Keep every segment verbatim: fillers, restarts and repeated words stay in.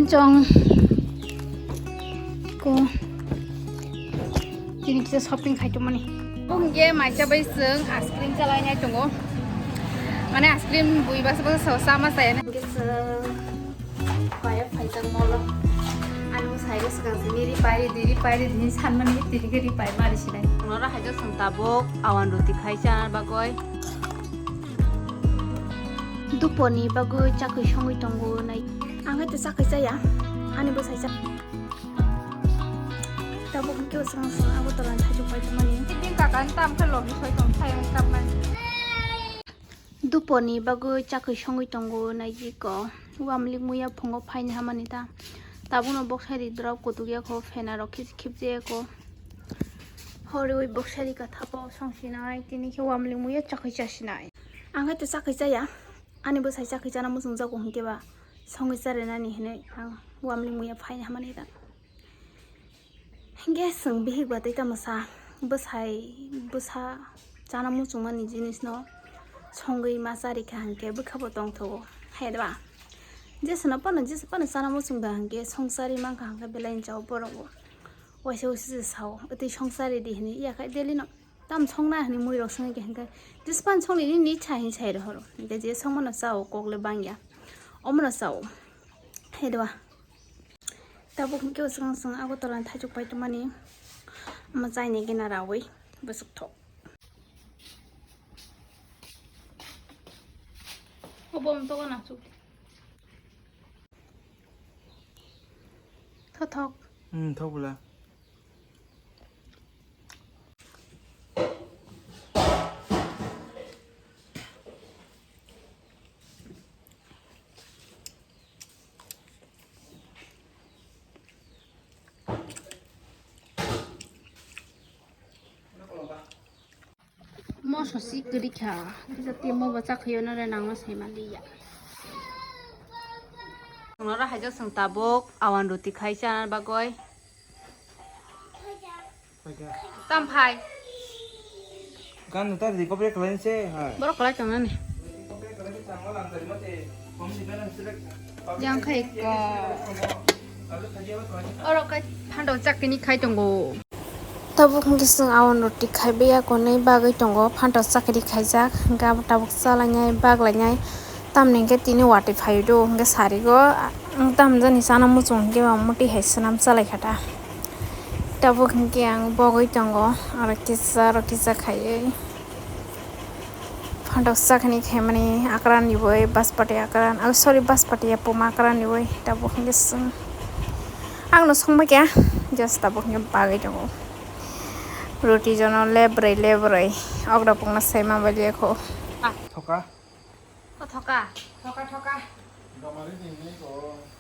Chong ko tini kisa shopping khai tongmani. Bo hwnkhe maisa bai chwng ice cream chalai nai tongo. Mane ice cream bui basa basa chama chaya na. Hwnkhe chwng paya phaijak molo. Ani bwsai bwswk ang simi ri pai ri di ri pai ri di hinwi sanmani tini khe ri pai mari sinai. Noro haijak chwng tabuk awan roti khai chana bagwi. Duponi bagwi chakwi songwi tongo nai. Ang hai to chakwi chaya. Ani bwsai chak. Tabuk hwnkhe swng swng abo tola thaichuk pai tongmani. Tini kakani tam khe logi soi tong thai ang tam mani. Duponi bagwi chakwi songwi tongo naijiko. Wamlik muya phungo phaini hamani ta. Tabukno boksari drop kutuk yako, fena rok khip-, khipjeyako. Horiwi boksari ka thapo songsinai, tini khe wamlik muya chakwi chasinai. Ang hai to chakwi chaya. Ani bwsai chakwi chana muchungjago hwnkhe ba songwi charinani hinwi ang wamlik muya phaini hamani ta. Hingke chwng bihik ba tei tamo sa bwsai bwsa chana muchungmani jinisno songwi ma charikha hingke bwkhabo tongthogo, hai da ba? Jeswno phano, jesa phano chana muchungda hingke songchari mankha hingke belai ni chao borok bo. Waisa waisa se sao, tei songchari di hinwi yakhai daily no tam songna hinwi muirok songwi khe hingke jesa phano songni ni cha hin sai rohoro. Hingke je songmano chao kokle bangya, omono chao, hai da ba? Tabuk hwnkhe o swkang swkang Agartala ni thaichuk pai tongmani, omo chaini gena raui bwswk thok. Obo omo togo na chuk. Thothok. Hmm, thok bwla. Moso si kwrwi kha, kisa timo bo chakhayo nare nangma sai manliya. Noro haijak chwng tabuk awan roti khai chana bagwi. Tam phai. Gan ta di kobre klan se ha. Borok kwlai tong nani. Yang khai ko. Oro kai phando chakini khai tongo. Tabuk hwnkhe chwng awan roti khai baiya konwi bagwi tongo, phando chakiri khaijak, hwnkhe abo tabuk chalainai baglainai. Tamni hwnkhe tini watwi phaiwi do hwnkhe sarigo, ang tamjani chana muchung hwnkhe ba muti hai swnam chalaikha ta. Tabuk hwnkhe ang bogwi tongo, aro kisa, aro kisa khaiwi. Phantok sakni khaimani akran riwi, baspati akran, oh, sorry, baspati ya puma akran riwi, tabuk hwnkhe chwng. Ang no songma kya, just tabuk hwnkhe bagwi tongo. Roti jono lebrwi, lebrwi, okra pungna saima baliya kho. Thoka. O thoka. Thoka, thoka.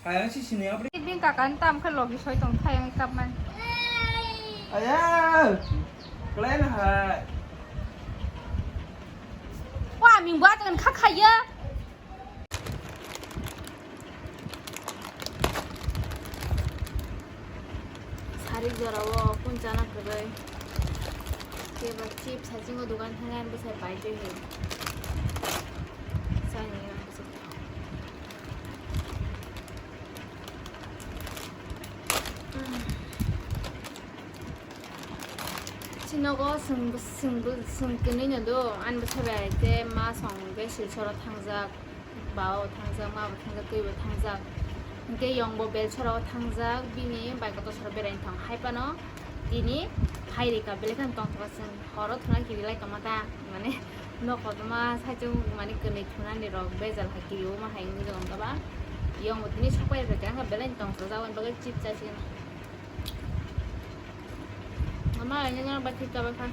Hayang si sini abri. Bini kaka ni tam khe logi soi tong thayang kap man. Aya. Klen hai. Wa ming ba tan kha khaya. Sari jora o kun chana kwrwi. Kebo chips hachingo dukan thangani bwsai pai twi hai. Chani ang bwsai. Chinogo swng, swng, swng kwnwi no do, ani bwsai bai te ma song be Silchoro thangjak. Ba o thangjak, ma bo thangjak, twi bo thangjak. Hwnkhe yong bo Belchora o thangjak, bini bai kotor sora beraini thang hai phano tini phai rika, belai kheno tongthok chwng horo thwna kiri lai tongma ta, mane nok kotorma saichung mane kwnwi thwnani rok bejal hai kiri o ma hai wngwi tong kha ba. Yong bo tini sok pai rika, belai tongthok jak, aboni bagwi chip chai sigwno. Mama, ini nang bathi ka ba kha.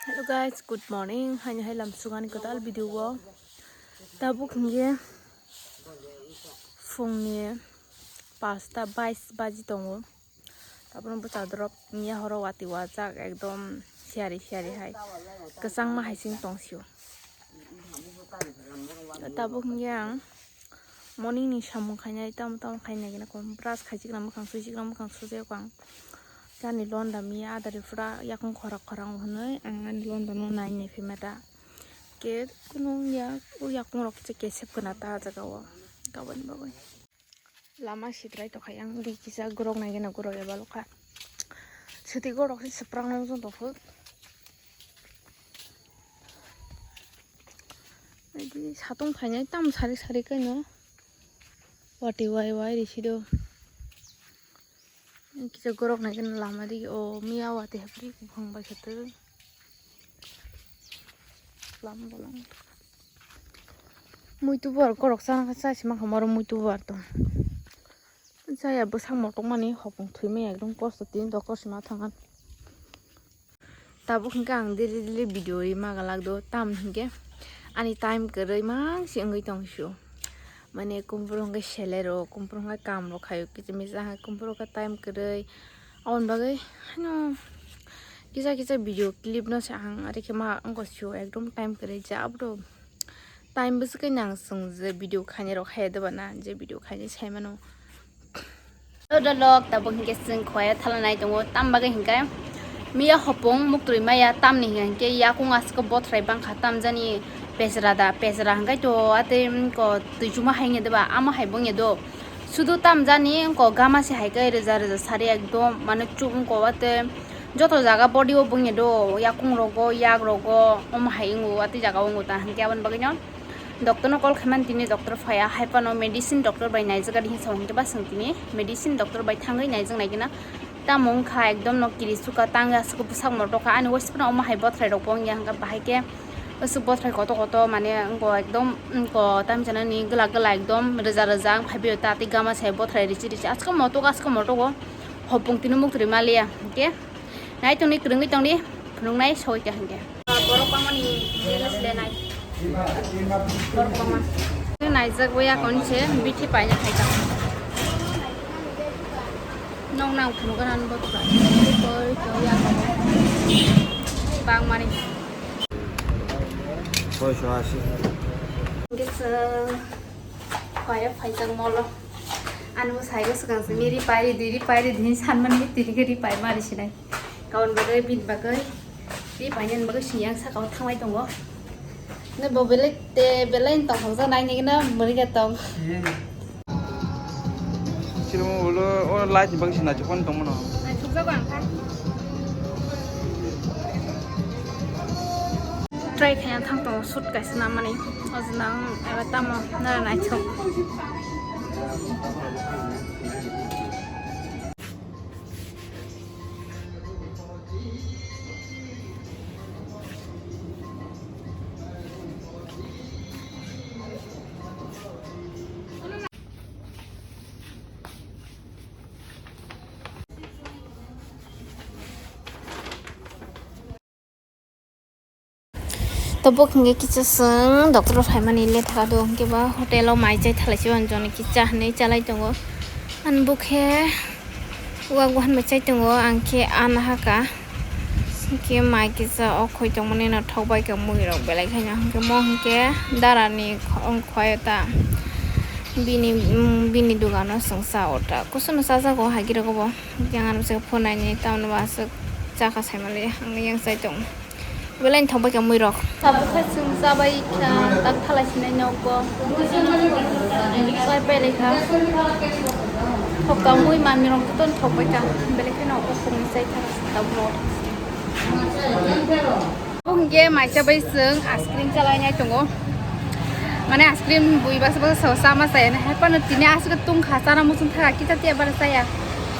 Hello guys, good morning. Haini hai lam sugani kwtal video o. Tabuk hwnkhe phungni pasta bais baji tongo. Tabukno bwsa drop miya horo watwi wajak, ekdom siyari siyari hai kwchangma hai sing tongsio. Tabuk hwnkhe ang morning ni samung khainai, tamo tamo khainai gina kong brush khaichikna, mwkhang suichikna, mwkhang sujak ang. Chani londa miya adari pura yakung khora khora hwnwi ang ani londa no nai nai phima ta. Ke kunu ya, o yakung rok kisa kesep kana ta jaga o kabani bagwi. Lama sitrai tokha yang ri kisa gorok nai gana gorok eba lokha. Siti gorok se seprang nang jong tongphuk. Edi satung phainai tam sari sari kaino. Wati wai wai risi do. Kisa gorok nai gana lama ri o miya wati hapri buphang bai khato. Lam bolong. Muitu bor korok chana kha chai sima kha moro muitu bor tong. Chaya bwsak motok mani hopong thwi maya ekdom kosto tini doktor sima thangan. Tabuk hinkhe ang daily daily video ri maga lak do tam hinkhe ani time kwrwi mangsi wngwi tong sio. Mane kumburo hinkhe selero kumburo hinkhe kam rok khaio kichimisa hinkhe kumburo khe time kwrwi. Aboni bagwi haino kisa kisa video clip no se ang ari khe ma wngkha sio ekdom time kwrwi ja abro time bwswk khe nang chwng je video khainai rok haya doba na je video khainai sai mano. Dodo lok tabuk hinkhe chwng khoya thalanai tongo tam bagwi hinkhe miya hopong muktwi maya tamni hinkhe yakung aswk bothrai bangkha tamjani pesra da pesra hinkhe to atei ko twi chuma hai wngya doba ama hai bo wngya do. Sudu tamjani wngkok gama se hai khe rwja rwja sari ekdom mane chuk wngkok wate joto jaga body o bungya do yakung rogo yak rogo omo hai wngo wate jaga o wngo ta hinkhe aboni bagwi no doctor no call khaimani tini doctor phaiya hai phano medicine doctor bai naijak di hinwi sa hinkhe ba swng tini medicine doctor bai thangwi naijak nai gana tamo wngkha ekdom no kiri suka tangwi aswk bwsak motok kha ani waisa phano omo hai bothrai rok bo wngya hinkhe bahai khe. Aswk bothrai koto koto mane wngkha ekdom wngkha tamjani gwla gwla ekdom rwja rwja wng phaibaio ta tei gama sai bothrai risi risi aswk motok aswk motok o hopung tini muktwi maliya hinkhe nai tongdi kwrwngwi tongdi phunuknai soi kha hinkhe. Borok bangmani jenis lenai borok bangma naijak bai akon se bithi paina khaijak. Nong nang phunukgana bothra koi koi ya bangmani. Soisho ashi. Gisa khoya phaijak molo. Ani bo saigo swkang simi ri pai ri di ri pai ri di sanmani tini khe ri pai mari sinai. Kaun bagwi bit bagwi ri pai nani bagwi siyang saka o thangbai tongo. Ne bo belai te belai tong thokjak nai nigina mori ga tong. Chirimo ulo o light ni bagwi se naithok phano tongmano. Naithokjago ang kha. Try khaina thang tongo shoot kaisa namani. O jwnang eba tamo nara naithok. Tabuk hingke kisa chwng doctor o phaimani le thaka do hingke ba hotel o mai chai thalai se o joni kisa hinui chalai tongo. Ani bukhe uago hinui chai tongo, ang khe ana haka. Hingke mai kisa o khoi tongmani no thok bai khe mui rok belai khe no hingke mo hingke dara ni khwai o ta bini, bini dogano chwng cha o ta kusuno chajago hagi rok bo. Yang ano se phone naini tamoni bo aswk chakha saimali ang yang chai tong belai thok bai kha mui rok. Tabuk khe chwng chabai kha tak thalai sinai nogo. Chai belai kha. Thok ta mui manwi rok jotono thok bai kha. Belai khe nogo khungni chai kha tabuk. Bo hingke maisa bai chwng ice cream chalai nai tongo. Mane ice cream bui basa basa sama chaya nai. Hai phano tini aswk tungkha chana muchung tha kisa tiya bar chaya.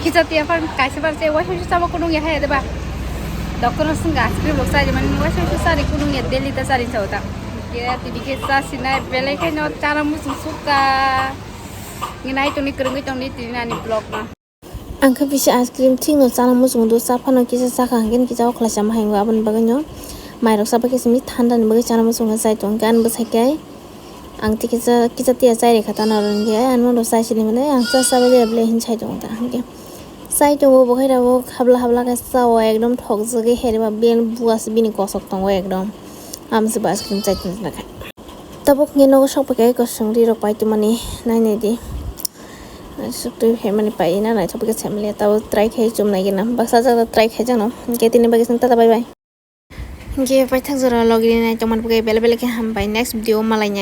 Kisa tiya phano kaisa bar chaya. Waisa waisa chama kunung ya hai deba. Doctor no swngkha ice cream rok chai mani waisa waisa chari kunung ya daily ta chari chao ta. Ke tini ke cha sinai belai khe no chana muchung sukha. Nginai tongni kwrwngwi tongni tini ani vlog ma. Ang khe bisa ice cream thikno chana muchungo do, cha phano kisa chakha hwnkhe kisa okhlai chama hai wngwi aboni bagwino mairok chabai khe simi thandani bagwi chana muchungo chai tongkhe ani bwsai khe ang tei kisa kisa tiya chai rikha tano aro hwnkhe ano rw chai sini mane ang cha chabai de ble hin chai tongo ta hwnkhe chai tongo bo khe rabo habla habla khe chao ekdom thokjagwi hereba bel buas bini kosok tongo ekdom amse bo ice cream chai tongkhe tabuk hwnkhe nogo sok pai khe kosong ri rok pai tongmani nai nai di. Suk twi phaimani pai na naithok khe saimaliya tabo try khai chum nai gina baksa jaga try khai jano hingke tini bagwi chwng tata bye bye. Hingke paithak jora logi nai tongmani bagwi belai belai khe hambai next video malai nai.